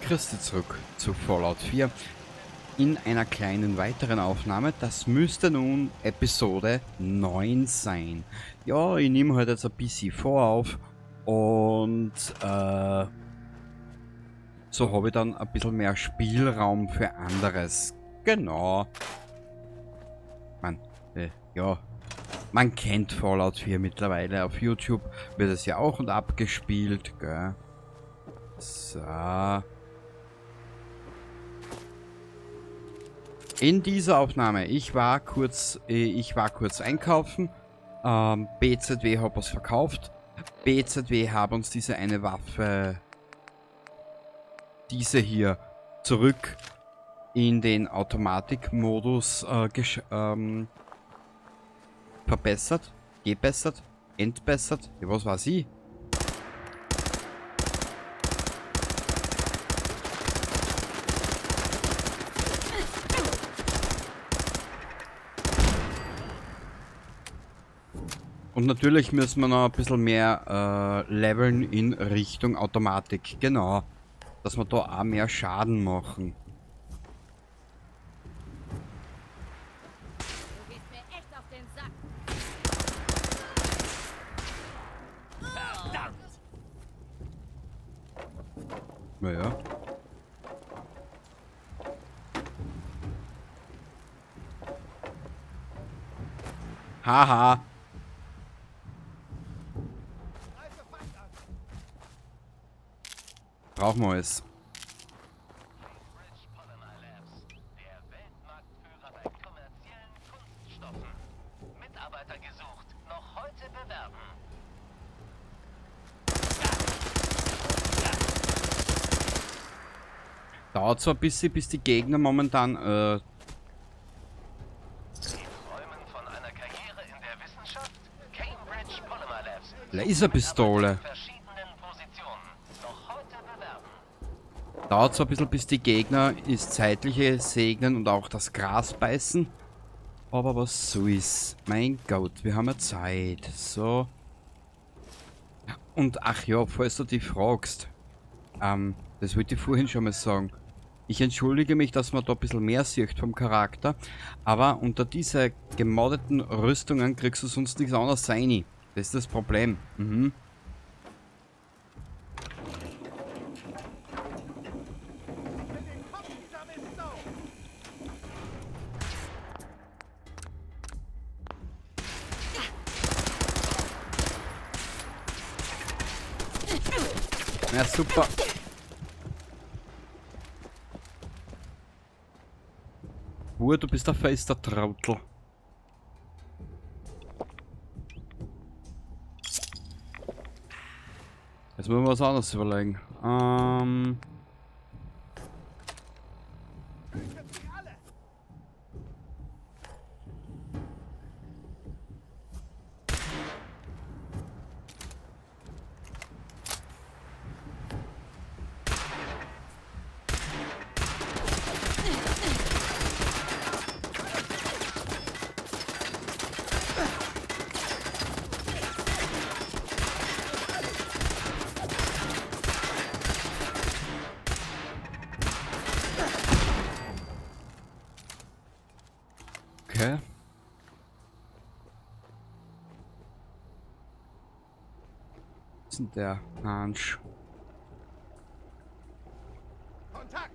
Christi zurück zu Fallout 4 in einer kleinen weiteren Aufnahme. Das müsste nun Episode 9 sein. Ja, ich nehme heute jetzt ein bisschen vorauf und so habe ich dann ein bisschen mehr Spielraum für anderes. Genau. Man, ja. Man kennt Fallout 4 mittlerweile. Auf YouTube wird es ja auch und abgespielt, gell? So. In dieser Aufnahme, ich war kurz einkaufen. BZW hat was verkauft. BZW hat uns diese eine Waffe, diese hier, zurück in den Automatikmodus verbessert, gebessert, entbessert, ja, was weiß ich. Und natürlich müssen wir noch ein bisschen mehr leveln in Richtung Automatik, genau. Dass wir da auch mehr Schaden machen. Du gehst mir echt auf den Sack. Verdammt! Naja. Haha. Brauchen wir es. Cambridge Polymer Labs, der Weltmarktführer bei kommerziellen Kunststoffen. Mitarbeiter gesucht, noch heute bewerben. Dauert zwar ein bisschen, bis die Gegner momentan, Sie träumen von einer Karriere in der Wissenschaft? Cambridge Polymer Labs. Laserpistole. Mitarbeiter in verschiedenen Positionen. Noch heute bewerben. Dauert zwar ein bisschen, bis die Gegner ins Zeitliche segnen und auch das Gras beißen. Aber was so ist. Mein Gott, wir haben ja Zeit. So. Und ach ja, falls du dich fragst. Das wollte ich vorhin schon mal sagen. Ich entschuldige mich, dass man da ein bisschen mehr sieht vom Charakter. Aber unter diese gemoddeten Rüstungen kriegst du sonst nichts anderes rein. Das ist das Problem. Ja, super. Ruhe, du bist der fester Trottel. Jetzt müssen wir was anderes überlegen. Okay. Was ist denn der Hansch? Kontakt!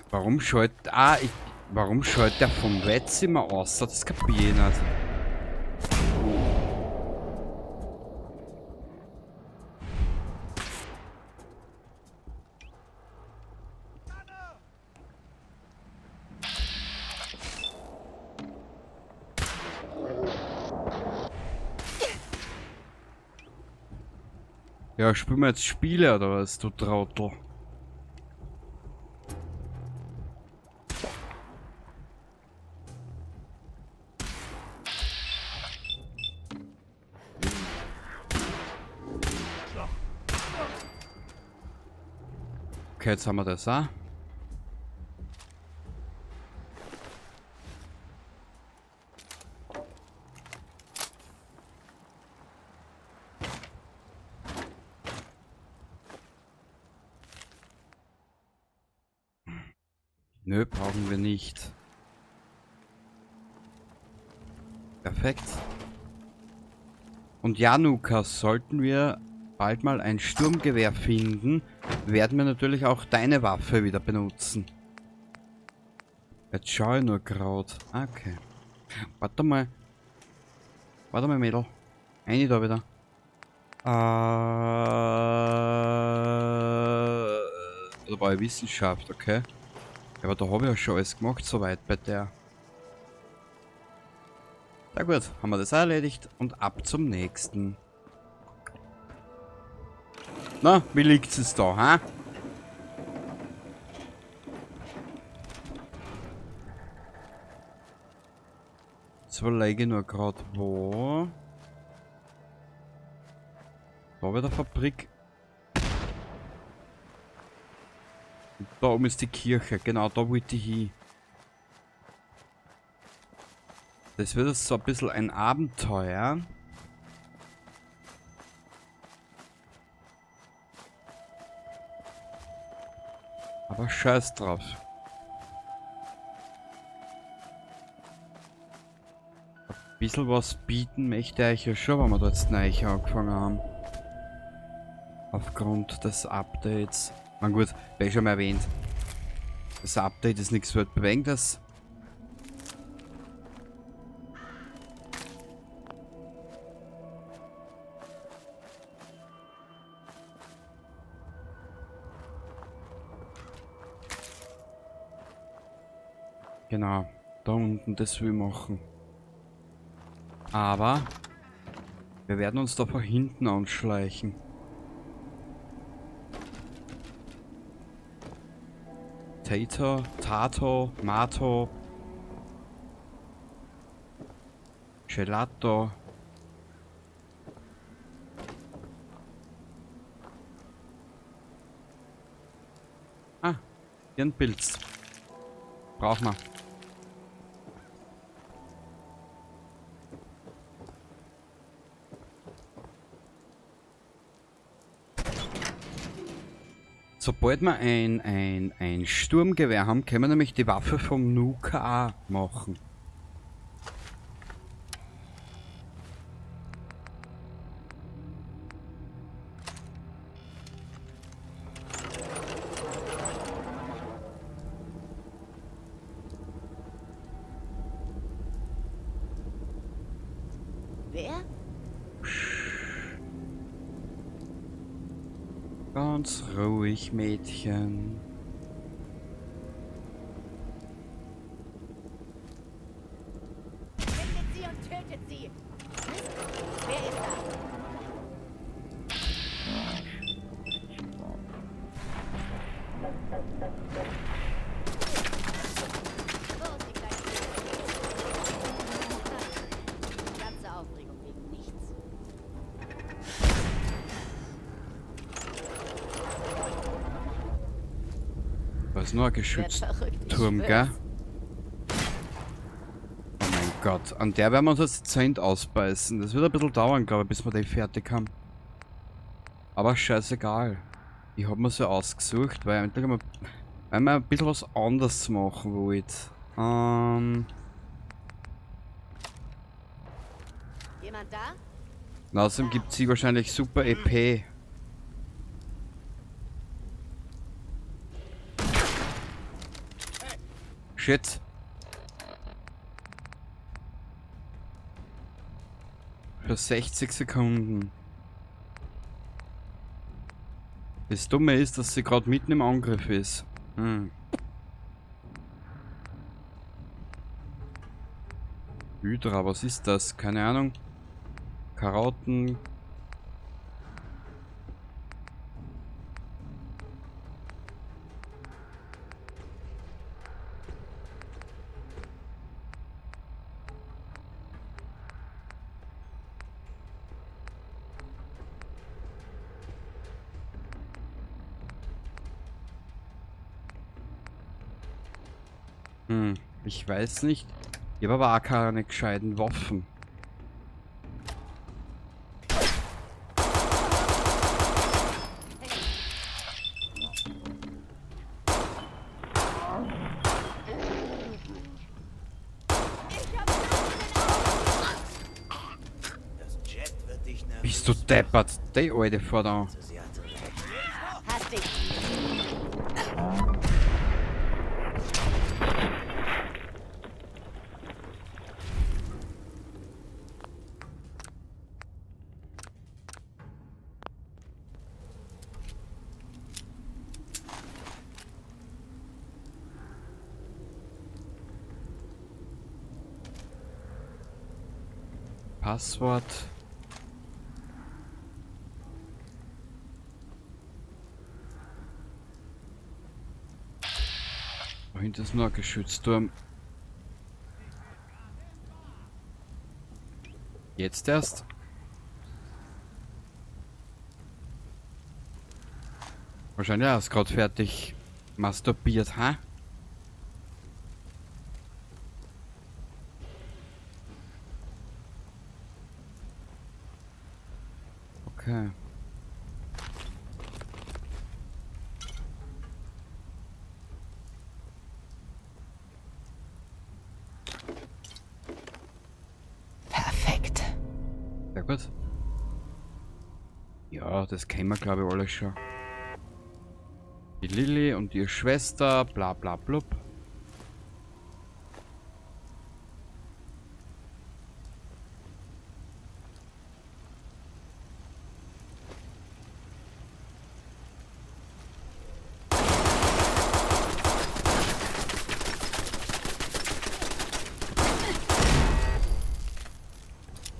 Warum schaut, ah, ich, warum schaut der vom Wettzimmer aus? Das kapier ich nicht. Ja, spielen wir jetzt Spiele oder was, du Trottel? Okay, jetzt haben wir das auch. Nö, brauchen wir nicht. Perfekt. Und ja, Nuka, sollten wir bald mal ein Sturmgewehr finden, werden wir natürlich auch deine Waffe wieder benutzen. Jetzt schaue ich nur grad. Okay. Warte mal. Warte mal, Mädel. Eine da wieder. Da war ja Wissenschaft, okay. Ja, aber da habe ich ja schon alles gemacht, soweit bei der. Na gut, haben wir das auch erledigt und ab zum nächsten. Na, wie liegt's es da, ha? Jetzt überlege ich nur grad, wo. Da bei der Fabrik. Und da oben ist die Kirche, genau, da wollte ich hin. Das wird jetzt so ein bisschen ein Abenteuer. Aber scheiß drauf. Ein bisschen was bieten möchte ich ja schon, wenn wir da jetzt neu angefangen haben. Aufgrund des Updates. Na gut, wie schon mal erwähnt. Das Update ist nichts Weltbewegendes. Genau, da unten, das will ich machen. Aber wir werden uns da von hinten anschleichen. Tato, Tato, Mato, Gelato. Ah, hier ein Pilz. Brauchen wir. Sobald wir ein Sturmgewehr haben, können wir nämlich die Waffe vom Nuka auch machen. Wer? Ganz ruhig, Mädchen. Findet sie und tötet sie. Wer ist da? Wo ist die kleine Die ganze Aufregung wegen nichts. Da ist nur ein Geschützturm, gell? Oh mein Gott, an der werden wir uns jetzt Zehnt ausbeißen. Das wird ein bisschen dauern, glaube ich, bis wir den fertig haben. Aber scheißegal. Ich hab mir so ausgesucht, weil ich endlich einmal, weil wir ein bisschen was anderes machen wollte. Jemand da? Na, außerdem gibt sie wahrscheinlich super EP. Shit. Für 60 Sekunden. Das Dumme ist, dass sie gerade mitten im Angriff ist. Hydra, was ist das? Keine Ahnung. Karotten. Ich weiß nicht. Ich habe aber auch keine gescheiten Waffen. Bist du deppert? Die alte vor da. Hast dich. Passwort. Da hinten ist noch ein Geschützturm. Jetzt erst. Wahrscheinlich erst gerade fertig masturbiert, ha? Okay. Perfekt. Sehr gut. Ja, das kennen wir, glaube ich, alle schon. Die Lilly und ihre Schwester, bla bla blub.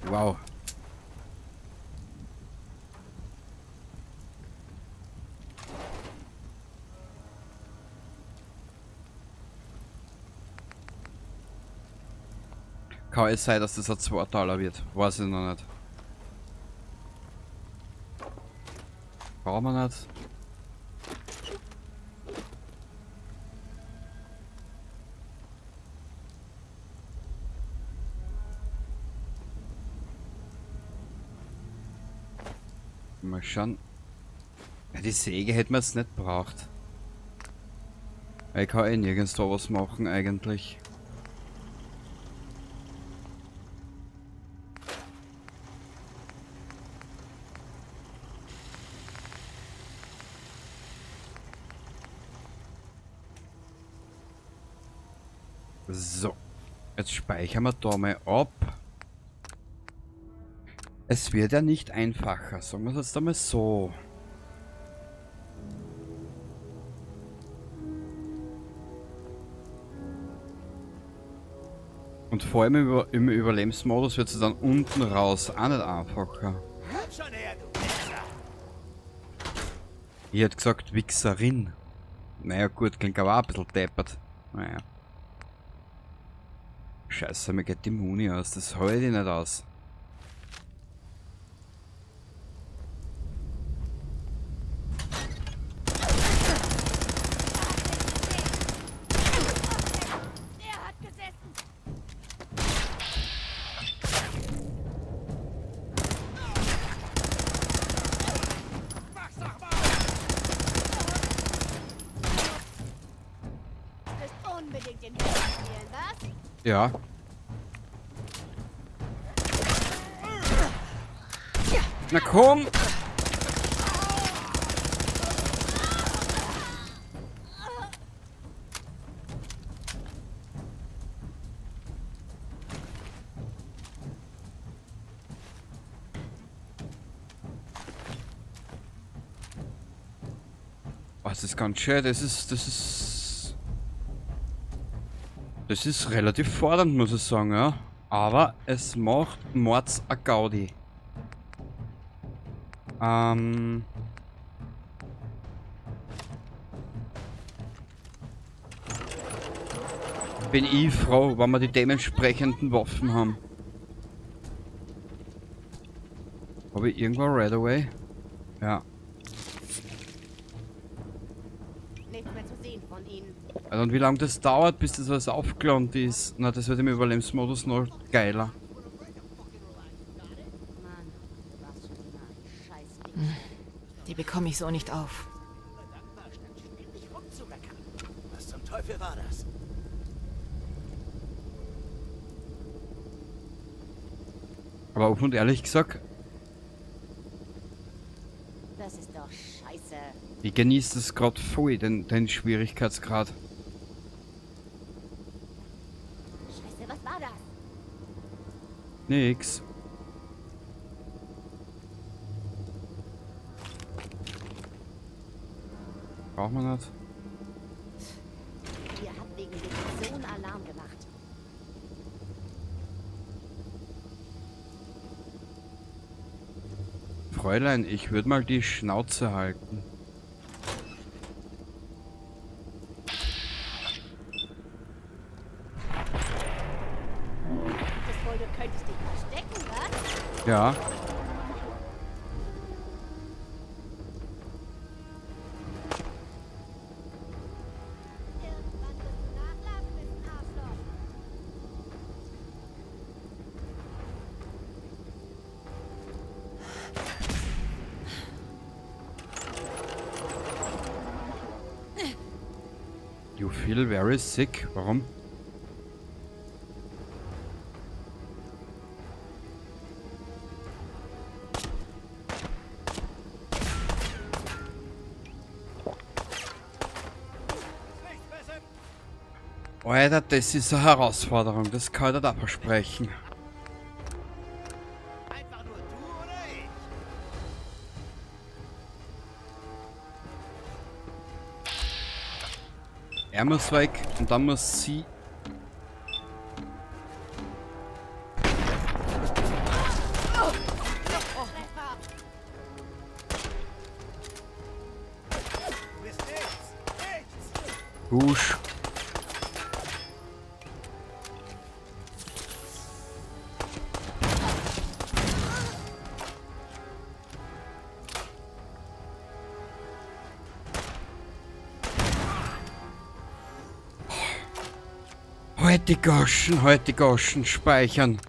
Wow. Kann es sein, dass das ein Zweiteiler wird? Weiß ich noch nicht. Brauchen wir nicht. Mal schauen. Ja, die Säge hätten wir jetzt nicht braucht. Ich kann eh nirgends da was machen eigentlich. So, jetzt speichern wir da mal ab. Es wird ja nicht einfacher, sagen wir es jetzt einmal so. Und vor allem im Überlebensmodus wird es dann unten raus auch nicht einfacher. Ich hätte gesagt Wichserin. Naja gut, klingt aber auch ein bisschen deppert. Naja. Scheiße, mir geht die Muni aus, das halte ich nicht aus. Der hat gesessen. Du wirst unbedingt den Helden spielen, was? Ja. Na komm! Oh, das ist ganz schön, das ist relativ fordernd, muss ich sagen, ja. Aber es macht Mords a Gaudi. Bin ich froh, wenn wir die dementsprechenden Waffen haben. Hab ich irgendwo Right Away? Ja. Nichts mehr zu sehen von ihnen. Also und wie lange das dauert, bis das alles aufgelandet ist, na, das wird im Überlebensmodus noch geiler. Mann, du warst schon immer ein Scheiß. Die bekomme ich so nicht auf. Was zum Teufel war das? Aber offen und ehrlich gesagt, Das ist doch scheiße. Ich genieße es gerade voll, den Schwierigkeitsgrad. Scheiße, was war das? Nix. Braucht man nicht. Ihr habt wegen Detektion Alarm gemacht. Fräulein, ich würde mal die Schnauze halten. Das wohl, du könntest dich verstecken, was? Ja. Irgendwann wirst du nachladen müssen, Arschloch. You feel very sick. Warum? Alter, das ist eine Herausforderung. Das kann ich dir da versprechen. Einfach nur du oder ich? Er muss weg und dann muss sie. Du bist nichts! Nichts! Gusch. Heute die Goschen speichern.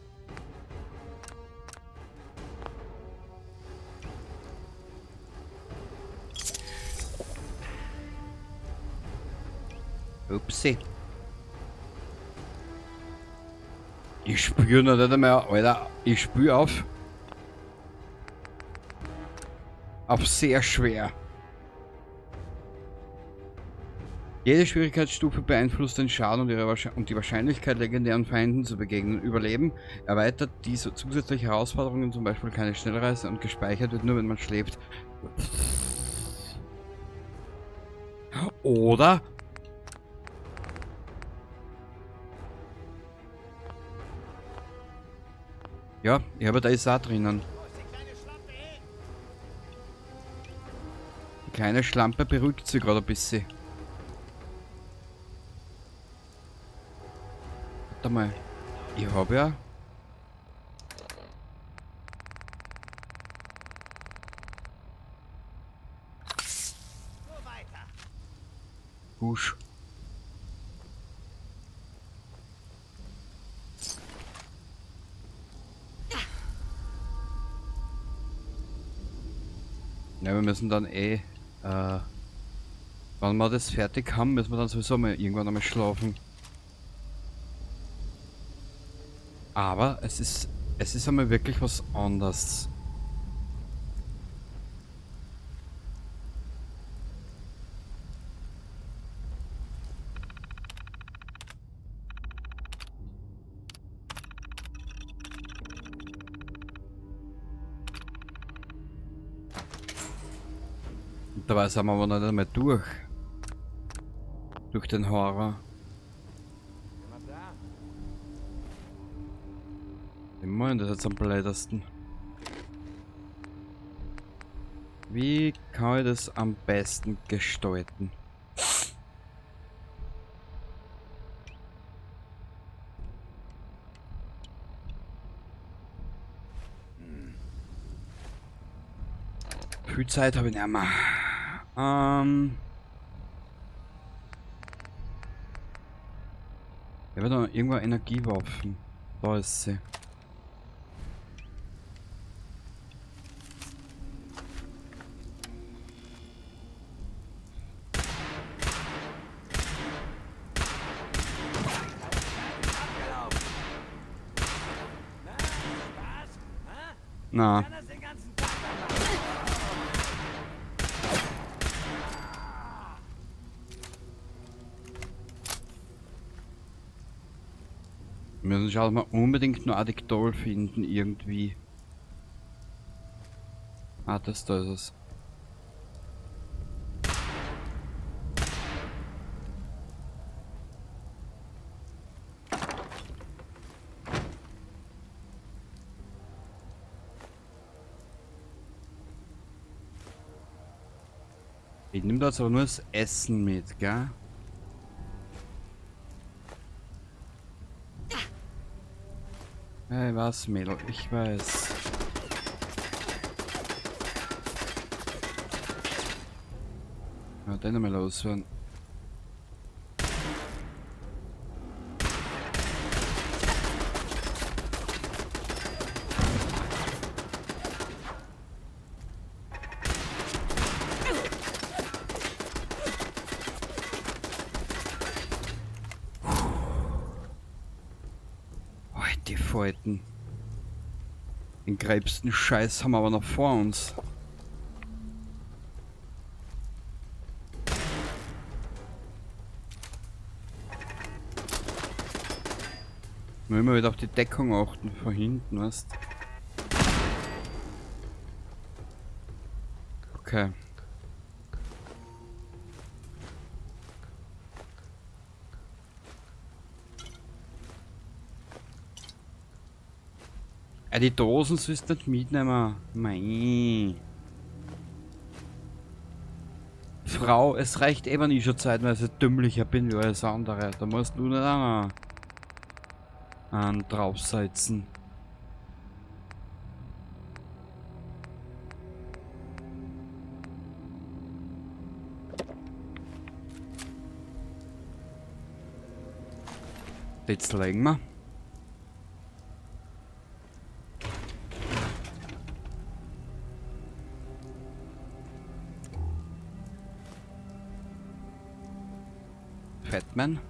Upsi. Ich spüre noch nicht einmal, Alter. Ich spüre auf. Auf sehr schwer. Jede Schwierigkeitsstufe beeinflusst den Schaden und, und die Wahrscheinlichkeit, legendären Feinden zu begegnen. Überleben erweitert diese zusätzliche Herausforderungen, zum Beispiel keine Schnellreise und gespeichert wird nur, wenn man schläft. Oder ja, ich habe da ist auch drinnen. Die kleine Schlampe beruhigt sich gerade ein bisschen. Warte mal. Ich habe ja. Gusch. Ja, wir müssen dann wenn wir das fertig haben, müssen wir dann sowieso mal irgendwann einmal schlafen. Aber es ist einmal wirklich was anderes. Und dabei sind wir aber noch nicht einmal durch. Durch den Horror. Immerhin, das ist jetzt am blödesten. Wie kann ich das am besten gestalten? Viel Zeit habe ich nicht mehr. Ich habe da irgendwo Energiewaffen. Da ist sie. Na. Wir müssen schauen, dass wir unbedingt nur Addictol finden, irgendwie. Ah, das da ist es. Ich nehme da jetzt aber nur das Essen mit, gell? Hey, was, Mädel? Ich weiß. Ja, den nochmal loswerden. Die Falten. Den gräbsten Scheiß haben wir aber noch vor uns. Nur immer wieder auf die Deckung achten von hinten, weißt? Okay. Ja, die Dosen sollst du nicht mitnehmen. Mei. Frau, es reicht eh, wenn ich schon zeitweise dümmlicher bin wie alles andere. Da musst du nicht auch noch einen draufsetzen. Jetzt legen wir. Fatman.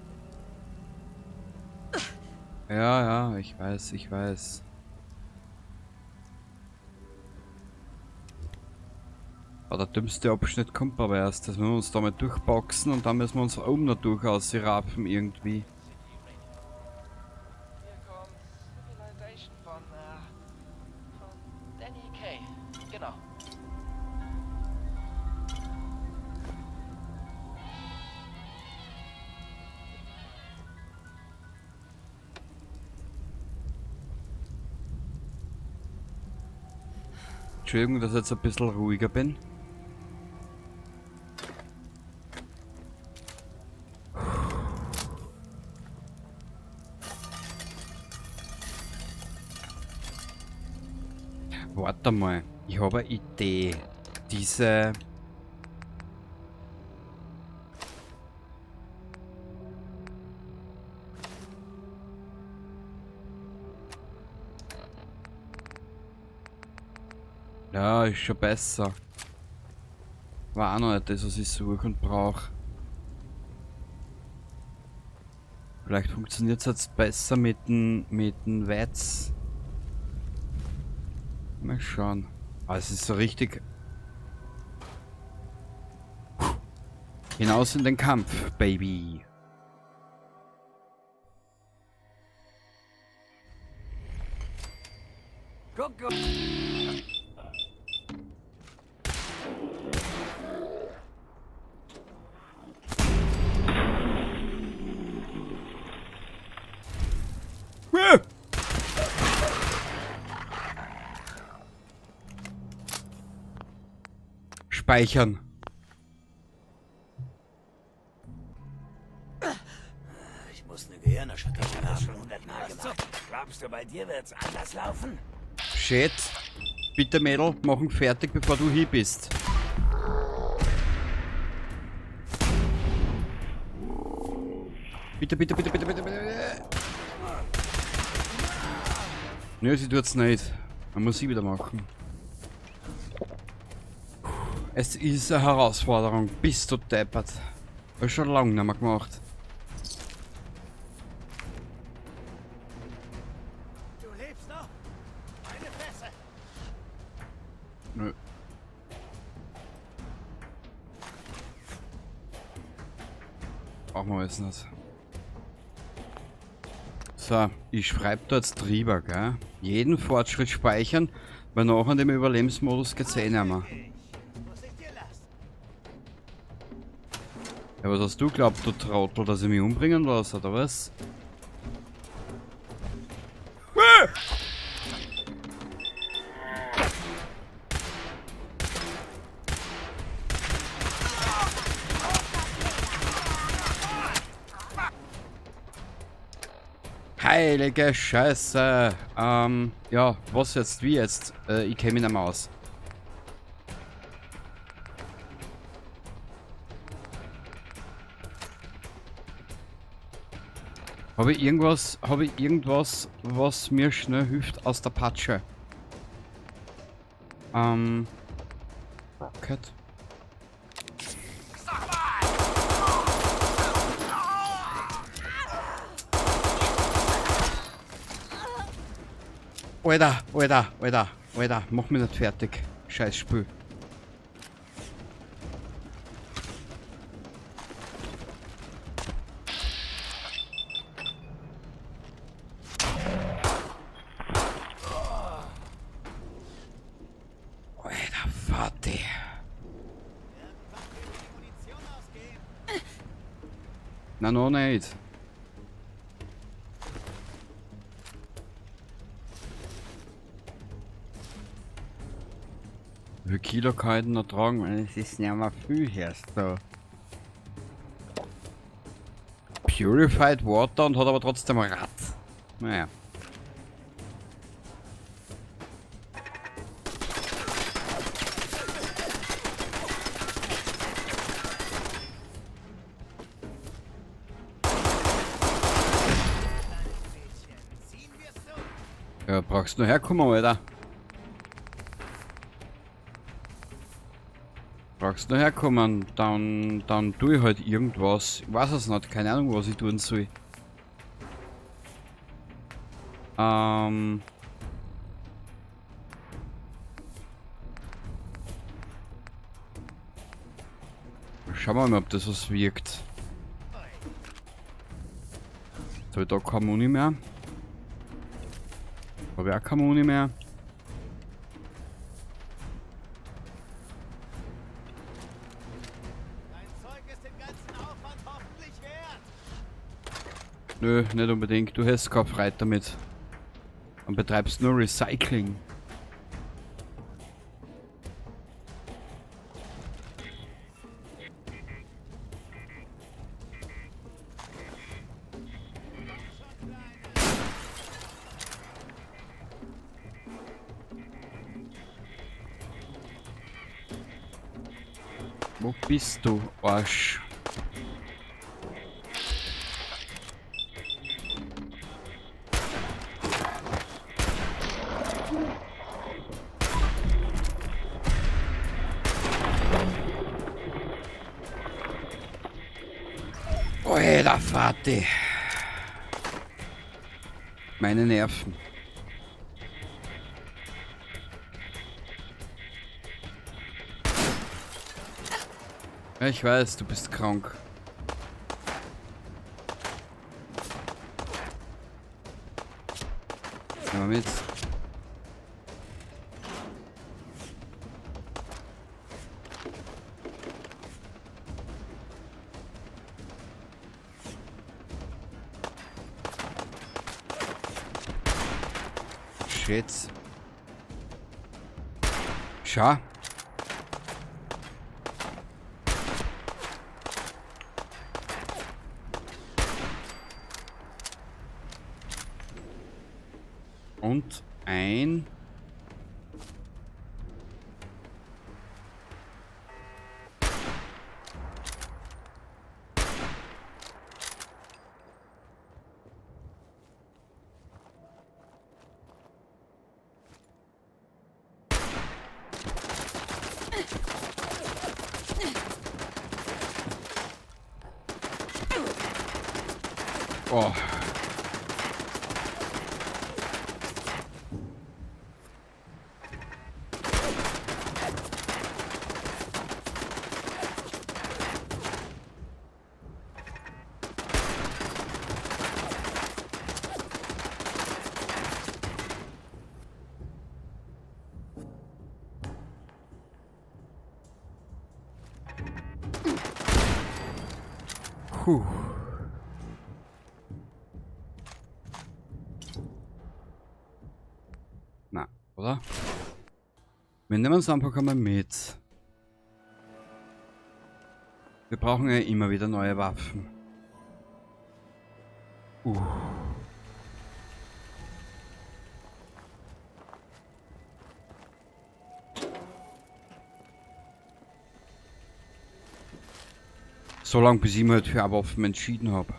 Ja, ja, ich weiß, ich weiß. Aber der dümmste Abschnitt kommt aber erst, dass wir uns damit durchboxen und dann müssen wir uns oben noch durchaus raffen irgendwie. Hier kommt Civilization von Danny Kaye. Genau. Entschuldigung, dass ich jetzt ein bisschen ruhiger bin. Warte mal, ich habe eine Idee. Diese... Ja, ist schon besser. War auch noch nicht das, was ich suche und brauche. Vielleicht funktioniert's jetzt besser mit dem Wetz. Mal schauen. Ah, es ist so richtig. Hinaus in den Kampf, Baby. Guck, guck. Speichern. Ich muss eine Gehirnerschütterung haben. Schon 100 Mal gemacht. Glaubst du, bei dir wird's anders laufen? Shit. Bitte, Mädel, machen fertig, bevor du hier bist. Bitte, bitte, bitte, bitte, bitte, bitte. Nö, sie tut's nicht. Man muss sie wieder machen. Es ist eine Herausforderung. Bist du deppert. Hab ich schon lange nicht mehr gemacht. Du lebst noch? Meine Fresse! Nö. Brauchen wir alles nicht. So, ich schreib da jetzt drüber, gell? Jeden Fortschritt speichern, weil nachher in dem Überlebensmodus geht's eh nicht mehr. Ja, was hast du glaubt, du Trottel, dass ich mich umbringen lasse, oder was? Heilige Scheiße! Ja, was jetzt? Wie jetzt? Ich kenn mich nicht mehr aus. Habe ich irgendwas, was mir schnell hilft aus der Patsche? Rocket. Alter, Alter, Alter, Alter, mach mich nicht fertig. Scheiß Spiel. Alter, Vati. Na, noch nicht. Wie viel Kilo kann ich denn noch tragen? Weil es ist nicht mehr viel, hörst du. Purified Water und hat aber trotzdem ein Rad. Naja. Ja, brauchst nur herkommen, Alter. Brauchst nur herkommen, dann tue ich halt irgendwas. Ich weiß es nicht, keine Ahnung, was ich tun soll. Schauen wir mal, ob das was wirkt. Jetzt hab ich da keine Muni mehr. Hab ich auch keine Muni mehr. Nö, nicht unbedingt. Du hast keine Freude damit. Und betreibst nur Recycling. Wo bist du, Arsch? Alter Vati. Meine Nerven. Ja, ich weiß, du bist krank. Nehmen wir mit. Shit. Schau. Und ein... Oh. Puh. Na, oder? Wir nehmen es einfach einmal mit. Wir brauchen ja immer wieder neue Waffen. So lange, bis ich mich halt für Waffen entschieden habe.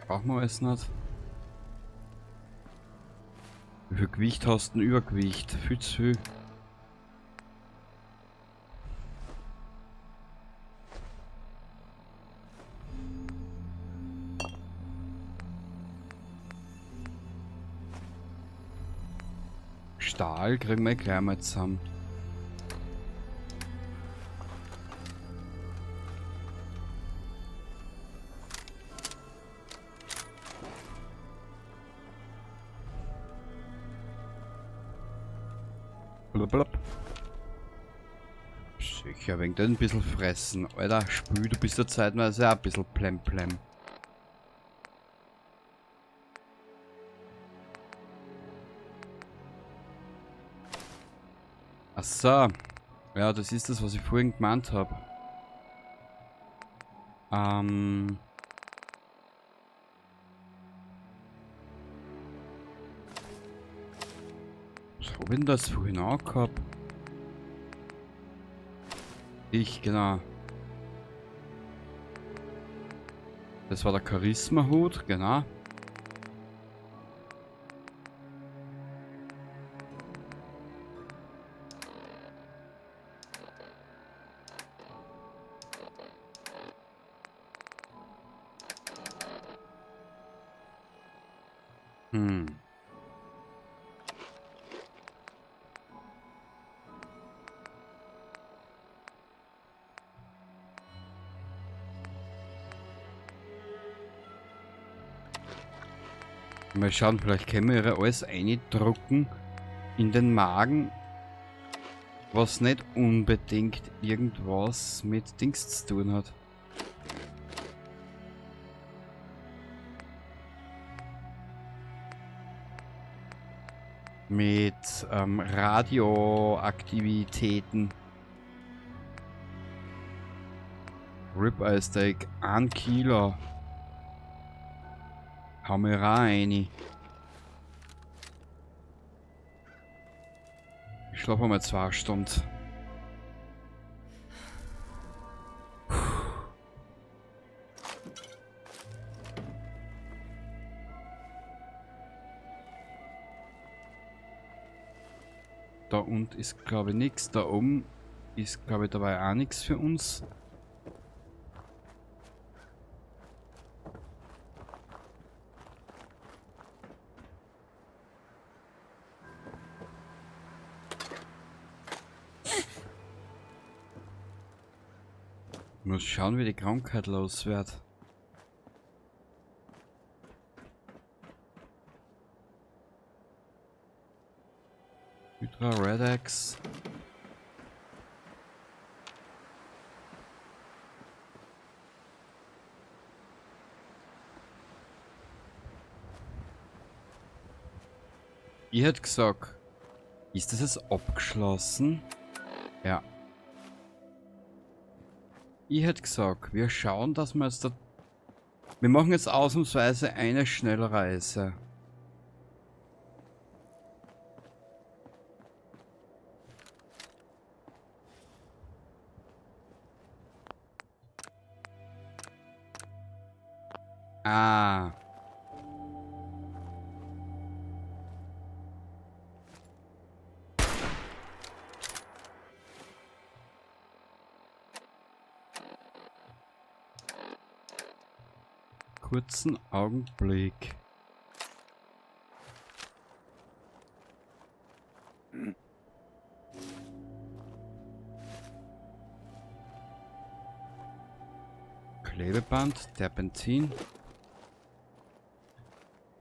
Brauchen wir alles nicht. Wie viel Gewicht hast du denn? Übergewicht? Viel zu viel. Stahl kriegen wir gleich mal zusammen. Blablabla. Sicher, wegen den ein bisschen fressen. Alter, Spül, du bist ja zeitweise auch ein bisschen plemplem. Ach so. Ja, das ist das, was ich vorhin gemeint hab. Was hab ich denn das vorhin auch gehabt? Ich, genau. Das war der Charisma-Hut, genau. Mal schauen, vielleicht können wir ihre alles eindrucken in den Magen, was nicht unbedingt irgendwas mit Dings zu tun hat. Mit Radioaktivitäten. Ribeye Steak, 1 Kilo. Hau mir rein. Ich schlafe mal 2 Stunden. Da unten ist, glaube ich, nix. Da oben ist, glaube ich, dabei auch nix für uns. Muss schauen, wie die Krankheit los wird. Hydra Redex. Ich hätte gesagt, ist das jetzt abgeschlossen? Ja. Ich hätte gesagt, wir schauen, dass wir jetzt da... Wir machen jetzt ausnahmsweise eine Schnellreise. Ah. Kurzen Augenblick. Klebeband, Terpentin.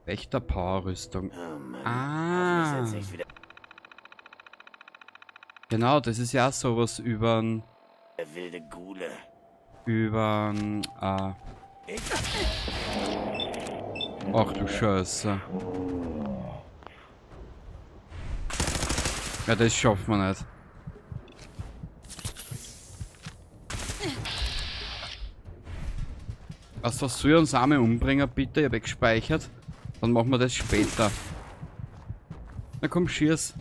Wächter-Power-Rüstung. Oh Mann. Ah. Hoffentlich setzt nicht wieder Genau, das ist ja auch sowas übern, der wilde Gule. übern, Ich? Ach du Scheiße. Ja, das schafft man nicht. Was, was soll uns einmal umbringen, bitte? Ich hab eh gespeichert. Dann machen wir das später. Na komm, schieß.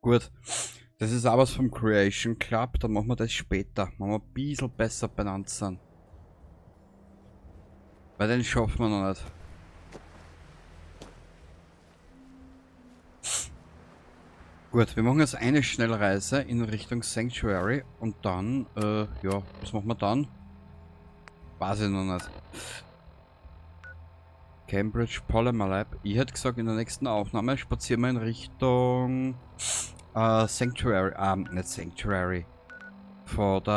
Gut. Das ist auch was vom Creation Club. Dann machen wir das später. Machen wir ein bisschen besser benannt sind. Weil den schaffen wir noch nicht. Gut, wir machen jetzt eine Schnellreise in Richtung Sanctuary und dann, ja, was machen wir dann? Weiß ich noch nicht. Cambridge Polymer Lab. Ich hätte gesagt, in der nächsten Aufnahme spazieren wir in Richtung Sanctuary, nicht Sanctuary. Vom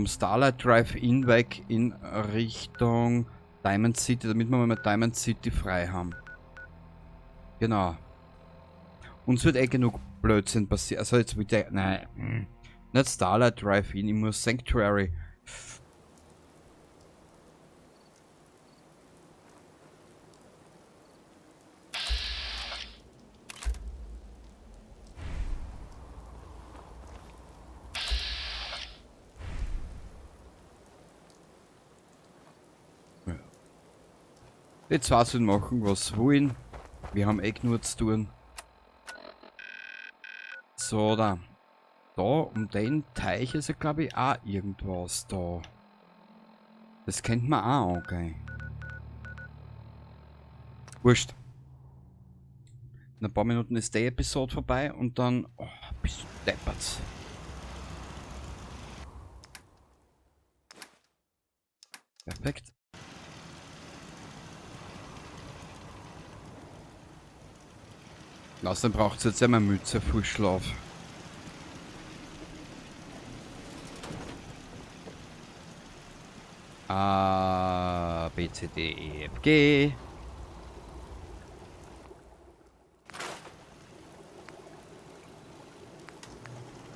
Starlight Drive-In weg in Richtung Diamond City, damit wir mal mit Diamond City frei haben. Genau. Uns wird eh genug Blödsinn passieren. Also jetzt mit der, nein, nicht Starlight Drive-In, ich muss Sanctuary. Die zwei sollen machen, was sie wollen. Wir haben eh genug zu tun. So, da. Da, um den Teich ist ja, glaub ich, auch irgendwas da. Das kennt man auch angehen. Wurscht. In ein paar Minuten ist die Episode vorbei und dann... Oh, bist du deppert. Perfekt. Außerdem braucht's jetzt einmal Mütze Frühschlaf. A, B, C, D, E, F, G.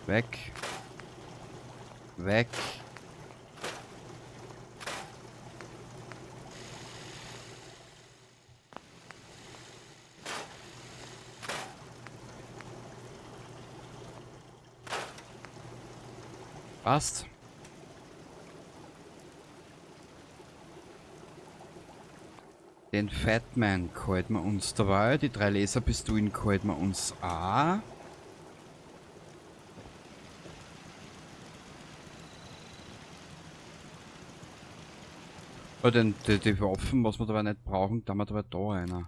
Weg. Weg. Passt. Den Fatman gehalten wir uns dabei. Die 3 Laserpistolen gehalten wir uns auch. Oh, die Waffen, was wir dabei nicht brauchen, da haben wir dabei da einer.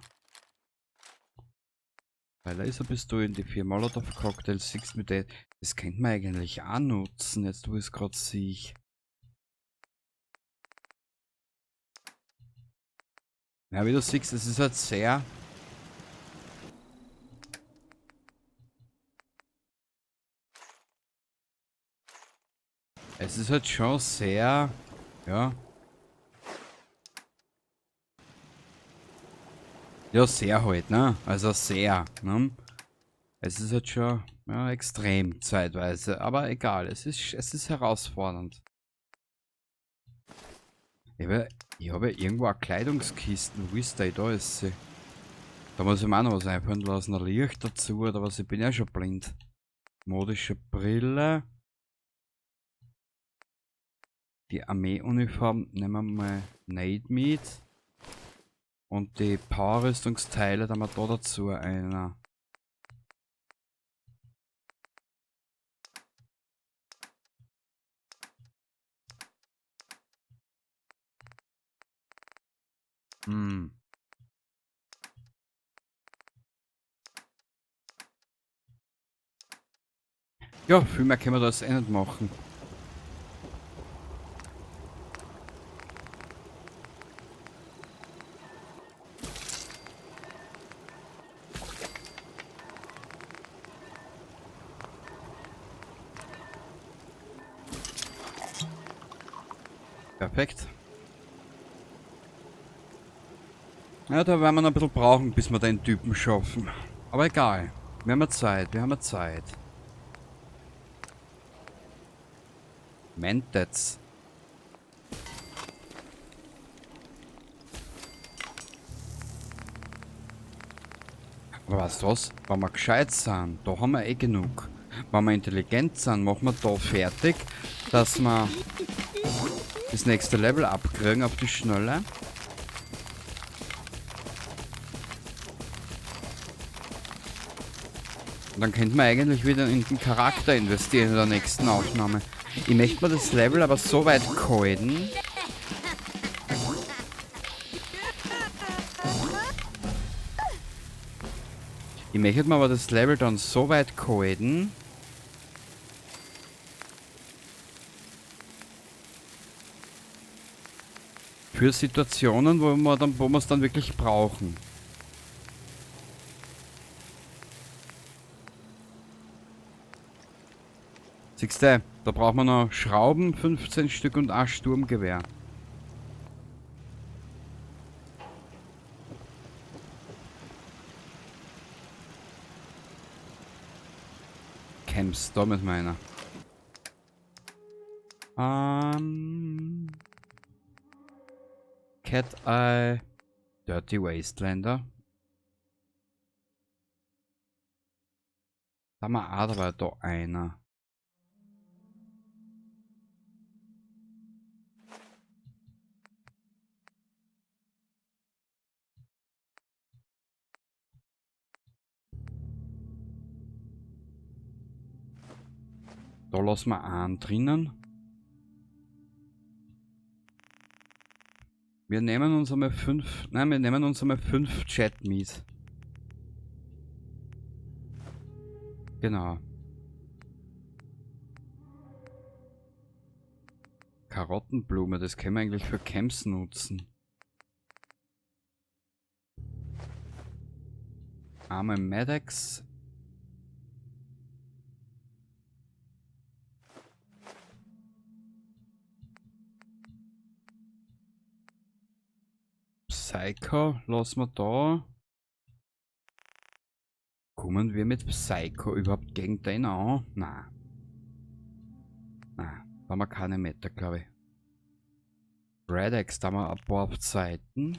3 Laserpistolen, die 4 Molotov-Cocktails, 6 mit der. Das könnte man eigentlich auch nutzen, jetzt wo ich's grad sehe. Ja, wie du siehst, es ist halt sehr... Es ist halt schon sehr... Ja. Ja, sehr halt, ne? Also sehr, ne? Es ist halt schon, ja, extrem zeitweise, aber egal, es ist herausfordernd. Ich habe ja irgendwo eine Kleidungskiste, wo ist die? Da ist sie. Da muss ich mir auch noch was einfallen lassen, ein Licht dazu oder was, ich bin ja schon blind. Modische Brille. Die Armeeuniform nehmen wir mal nicht mit. Und die Power-Rüstungsteile, da haben wir da dazu einer. Ja, viel mehr können wir das eh nicht machen. Perfekt. Ja, da werden wir noch ein bisschen brauchen, bis wir den Typen schaffen. Aber egal. Wir haben ja Zeit, wir haben ja Zeit. Mentats. Aber weißt du was? Wenn wir gescheit sind, da haben wir eh genug. Wenn wir intelligent sind, machen wir da fertig, dass wir das nächste Level abkriegen auf die Schnelle. Und dann könnte man eigentlich wieder in den Charakter investieren in der nächsten Aufnahme. Ich möchte mir das Level aber so weit halten. Ich möchte mir aber das Level dann so weit halten. Für Situationen, wo wir's dann wirklich brauchen. Siehst du, da braucht man noch Schrauben, 15 Stück und ein Sturmgewehr. Camps, da mit meiner. Cat Eye, Dirty Wastelander. Da haben wir auch dabei da einer. Da lassen wir einen drinnen. Wir nehmen uns einmal fünf, nein, wir nehmen uns einmal 5 Chat mit. Genau. Karottenblume, das können wir eigentlich für Camps nutzen. Arme Maddox. Psycho, lassen wir da. Kommen wir mit Psycho überhaupt gegen den an? Nein. Nein, da haben wir keine Meter, glaub ich. Redex, da haben wir ein paar auf Seiten.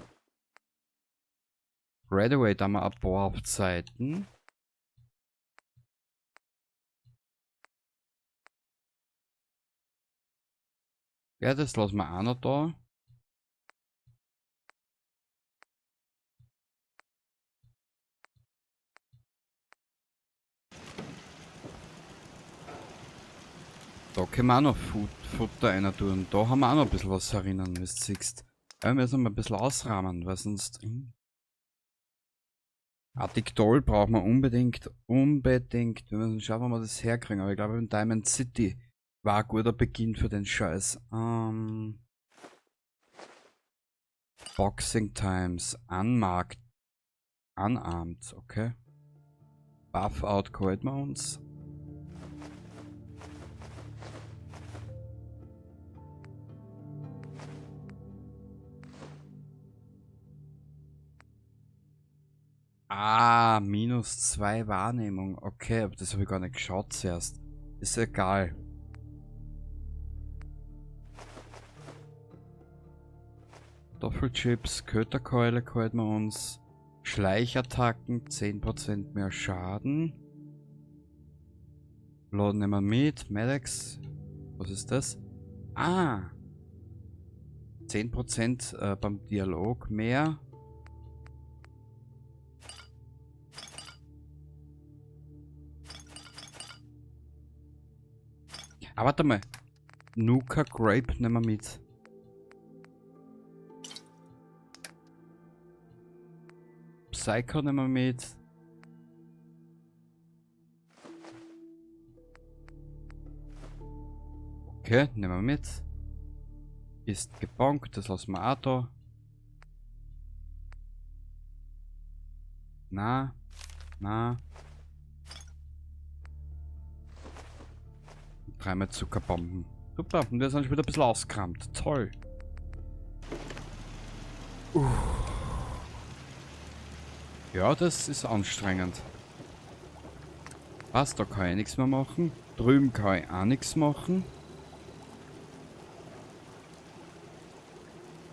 Redaway, da haben wir ein paar auf Seiten. Ja, das lassen wir auch noch da. Da können wir auch noch Futter rein tun. Da haben wir auch noch ein bisschen was herinnen, wie du siehst. Ja, wir müssen mal ein bisschen ausrahmen, weil sonst... Addictol brauchen wir unbedingt, unbedingt. Wir müssen schauen, wo wir das herkriegen. Aber ich glaube, in Diamond City war ein guter Beginn für den Scheiß. Boxing Times, Unmarked, Unarmed, okay. Buff Out geholt wir uns. Ah, minus 2 Wahrnehmung. Okay, aber das habe ich gar nicht geschaut zuerst. Ist egal. Doppelchips, Köterkeule geholt wir uns. Schleichattacken, 10% mehr Schaden. Laden nehmen wir mit. Maddox. Was ist das? Ah! 10% beim Dialog mehr. Ah, warte mal. Nuka Grape nehmen wir mit. Psycho nehmen wir mit. Okay, nehmen wir mit. Ist gebonkt, das lassen wir auch da. Na, na. Dreimal Zuckerbomben. Super, und wir sind schon wieder ein bisschen ausgerammt. Toll. Ja, das ist anstrengend. Was, da kann ich nichts mehr machen. Drüben kann ich auch nichts machen.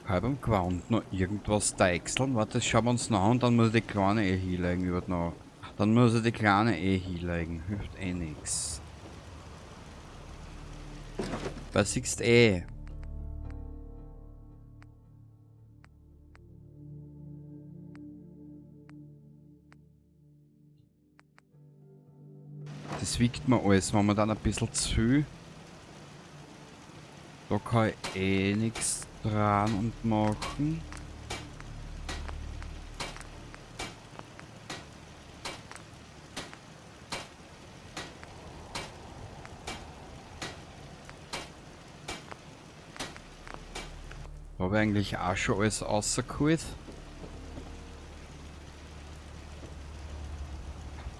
Kann ich beim Gewand noch irgendwas deichseln? Warte, das schauen wir uns noch an und dann muss ich die Kleine eh hinlegen über die Nacht. Dann muss ich die Kleine eh hinlegen. Hilft eh nix. Weil siehst eh. Das wiegt mir alles, wenn man dann ein bisschen zu viel. Da kann ich eh nix dran und machen. Da habe ich eigentlich auch schon alles rausgeholt.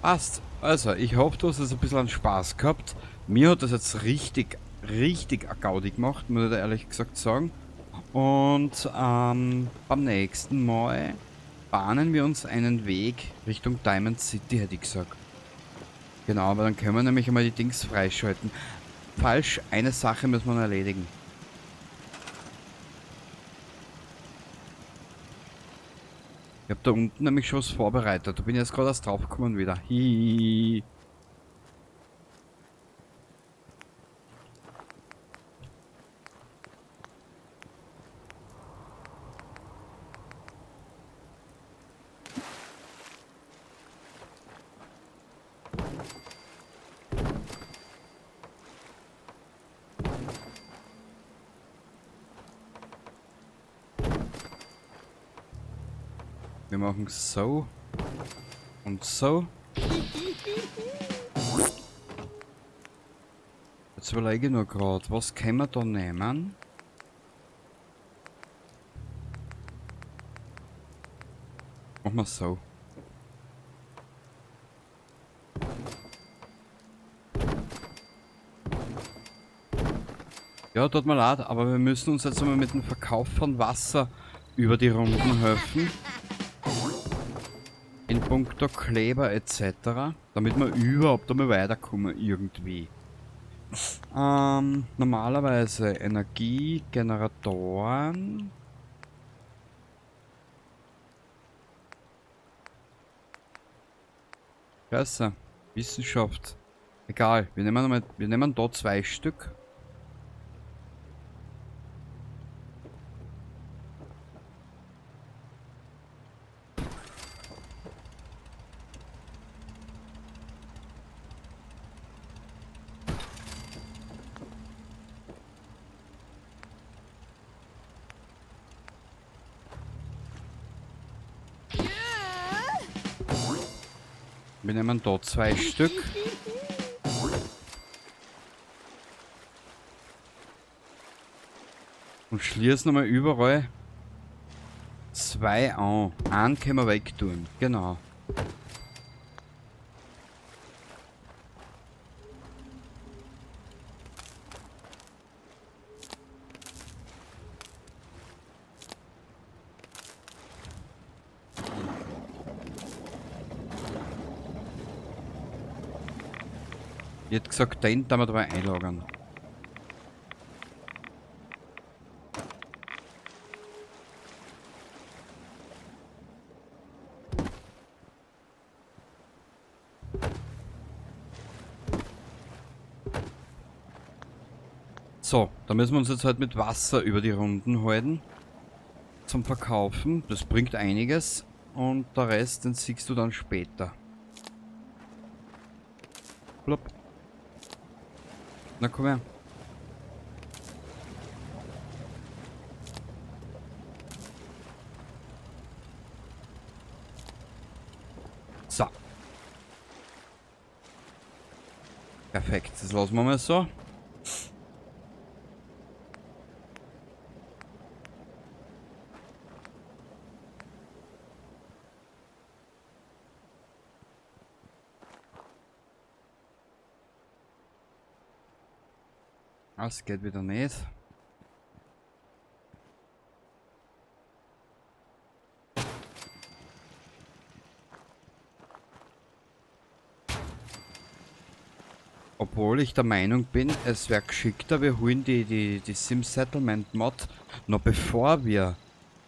Passt. Also, ich hoffe, du hast jetzt ein bisschen Spaß gehabt. Mir hat das jetzt richtig, richtig eine Gaudi gemacht, muss ich da ehrlich gesagt sagen. Und beim nächsten Mal bahnen wir uns einen Weg Richtung Diamond City, hätte ich gesagt. Genau, aber dann können wir nämlich einmal die Dings freischalten. Falsch, eine Sache müssen wir noch erledigen. Ich hab da unten nämlich schon was vorbereitet. Da bin ich jetzt gerade erst drauf gekommen wieder. Hihihi. Wir machen so und so. Jetzt überlege ich nur grad, was können wir da nehmen? Machen wir so. Ja, tut mir leid, aber wir müssen uns jetzt einmal mit dem Verkauf von Wasser über die Runden helfen. In puncto Kleber et cetera, damit wir überhaupt einmal weiterkommen irgendwie. Normalerweise Energiegeneratoren. Scheiße, Wissenschaft. Egal, wir nehmen einmal, wir nehmen da 2 Stück. Wir nehmen da 2 Stück. Und schließen nochmal überall 2 an. Einen können wir wegtun. Genau. Ich hätte gesagt, den da wir dabei einlagern. So, da müssen wir uns jetzt halt mit Wasser über die Runden halten. Zum Verkaufen. Das bringt einiges. Und der Rest, den siehst du dann später. Plopp. Na komm her. So. Perfekt, das lassen wir mal so. Das geht wieder nicht. Obwohl ich der Meinung bin, es wäre geschickter, wir holen die Sim Settlement Mod noch bevor wir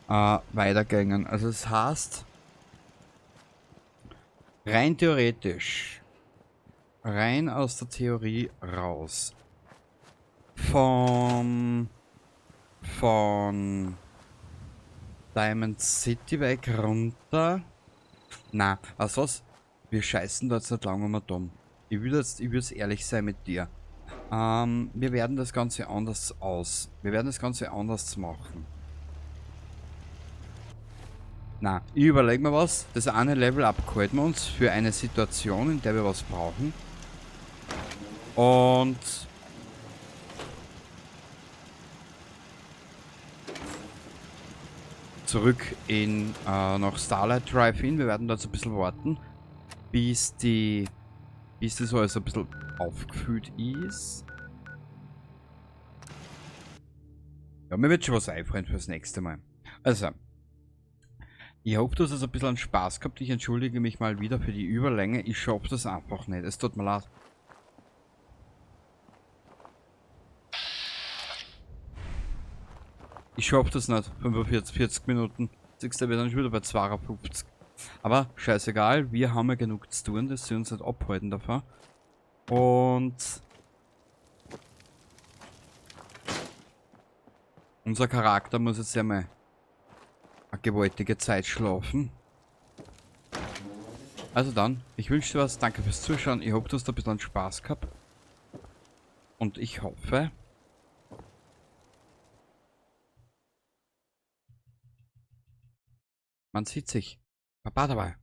weitergehen. Also das heißt, rein theoretisch, rein aus der Theorie raus, von Diamond City weg runter. Na, also was? Wir scheißen da jetzt nicht lange um dumm. Ich will jetzt ehrlich sein mit dir. Wir werden das Ganze anders aus. Wir werden das Ganze anders machen. Na, ich überleg mir was. Das eine Level up halten wir uns für eine Situation, in der wir was brauchen. Und zurück in nach Starlight Drive-In. Wir werden da jetzt ein bisschen warten, bis das alles ein bisschen aufgefüllt ist. Ja, mir wird schon was einfallen fürs nächste Mal. Also, ich hoffe, du hast ein bisschen Spaß gehabt. Ich entschuldige mich mal wieder für die Überlänge. Ich schaff das einfach nicht. Es tut mir leid. Ich schaff das nicht. 45, 40 Minuten. Siehst du, wir sind schon wieder bei 52. Aber scheißegal, wir haben ja genug zu tun, dass sie uns nicht abhalten davon. Und unser Charakter muss jetzt ja mal eine gewaltige Zeit schlafen. Also dann, ich wünsche dir was, danke fürs Zuschauen. Ich hoffe, du hast ein bisschen Spaß gehabt. Und ich hoffe, man sieht sich. Baba dabei.